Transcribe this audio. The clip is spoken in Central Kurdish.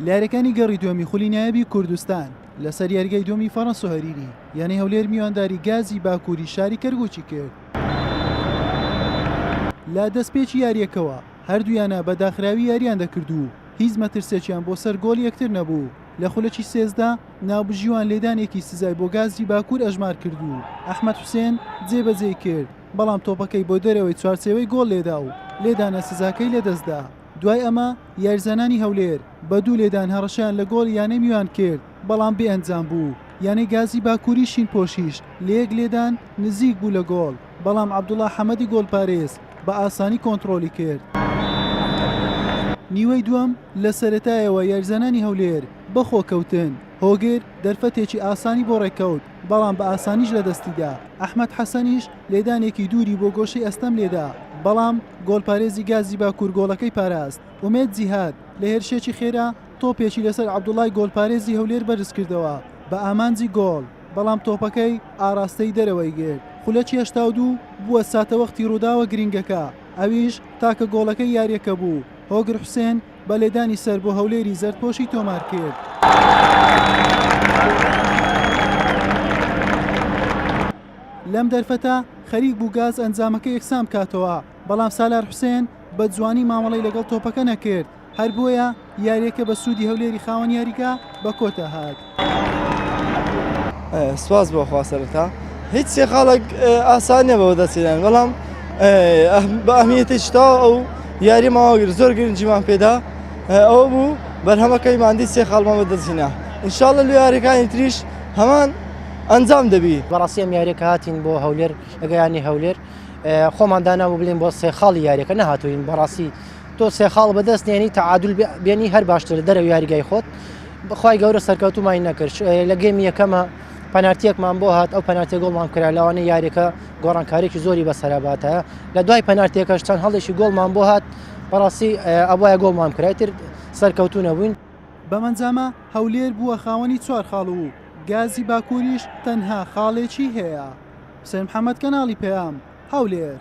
لە یاریەکانی گەڕی دووەمی خولی نایابی کوردستان لەسەر یاریگای دووەمی فەڕەنسۆ هەریری، یانەی هەولێر میوانداری گازی باکووری شاری کەرکوکی کرد. لە دەستپێکی یارییەکەوە هەردوو یانە بە داخراوی یارییان دەکرد و هیچ مەترسێکیان بۆ سەر گۆڵی یەکتر نەبوو، لە خولەکی 13 ناوبژیوان لێدانێکی سزای بۆ گازی باکوور ئەژمار کرد و ئەحمەد حوسێن جێبەجێی کرد، بەڵام تۆپەکەی بۆ دەرەوەی چوارچێوەی گۆڵ لێدا و لێدانە سزاکەی لەدەستدا. دوای ئەمە یاریزانانی هەولێر بە دوو لێدان هەڕەشەیان لە گۆڵی یانەی میوان کرد، بەڵام بێ ئەنجام بوو، یانەی گازی باکووری شینپۆشیش لە یەک لێدان نزیک بوو لە گۆڵ، بەڵام عەبدوڵا حەمەدی گۆڵپارێز بە ئاسانی کۆنتڕۆلی کرد. نیوەی دووەم لە سەرەتایەوە یاریزانانی هەولێر بەخۆ کەوتن، هۆگر دەرفەتێکی ئاسانی بۆ ڕێککەوت، بەڵام بە ئاسانیش لەدەستیدا، ئەحمەد حەسەنیش لێدانێکی دووری بۆ گۆشەی ئەستەم لێدا، بەڵام گۆڵپارێزی گازی باکوور گۆڵەکەی پاراست. ئومێد جیهاد لە هێرشێکی خێرا تۆپێکی لەسەر عەبدوڵای گۆڵپارێزی هەولێر بەرزکردەوە بە ئامانجی گۆڵ، بەڵام تۆپەکەی ئاراستەی دەرەوەی گرت. خولەکی 82 بووە ساتەوەختی رووداوە گرنگەکە، ئەویش تاکە گۆڵەکەی یارییەکە بوو، هۆگر حوسێن بە لێدانی سەر بۆ هەولێری زەردپۆشی تۆمارکرد. لەم دەرفەتە خەریک بوو گاز ئەنجامەکە یەکسان بکاتەوە، بەڵام سالار حوسێن بە جوانی مامەڵەی لەگەڵ تۆپەکە نەکرد، هەر بۆیە یارییەکە بە سوودی هەولێری خاوەن یاریگا بە کۆتا هات. سوپاس بۆ خوا سەرەتا هیچ سێ خاڵێک ئاسان نییە بە بەدەستهێنان بەڵام بە ئەهمیەتێکی تەواو ئەو یاری ماوەگر زۆر گرنگیمان پێدا ئەوە بوو بەرهەمەکەی مادی سێ خاڵمان بەدەستهێنا ئینشاءاللە لە یاریەکانی تریش هەمان ئەنجام دەبی. بەڕاستی ئەم یاریە کە هاتین بۆ هەولێر لەگە یانی هەولێر خۆمان دانابوو بلێن بۆ سێ خاڵی یاریەکە نەهاتوین بەڕاستی تۆ سێ خاڵ بەدەست نێنی تەعادول بێنی هەر باشتر دەرەوە یاریگای خۆت بەخوای گەورە سەرکەوتومانی نەکرد لە گێمی یەکەمە پەنارتیەکمان بۆ هات ئەو پەنارتیە گۆڵمان کرا لەوانە یاریەکە گۆڕانکارێکی زۆری بەسەراباتە لە دوای پەنارتیەکەش چەند هەڵێکی گۆڵمان بۆ هات بەڕاستی ئەبواە گۆڵمان کرایتر سەرکەوتو نەبووین. بەم ئەنجامە هەولێر بووە خاوەنی چوار خاڵ و گازی باکووریش تەنها خاڵێکی هەیە. حوسێن محەمەد کەناڵی پەیام، هەولێر.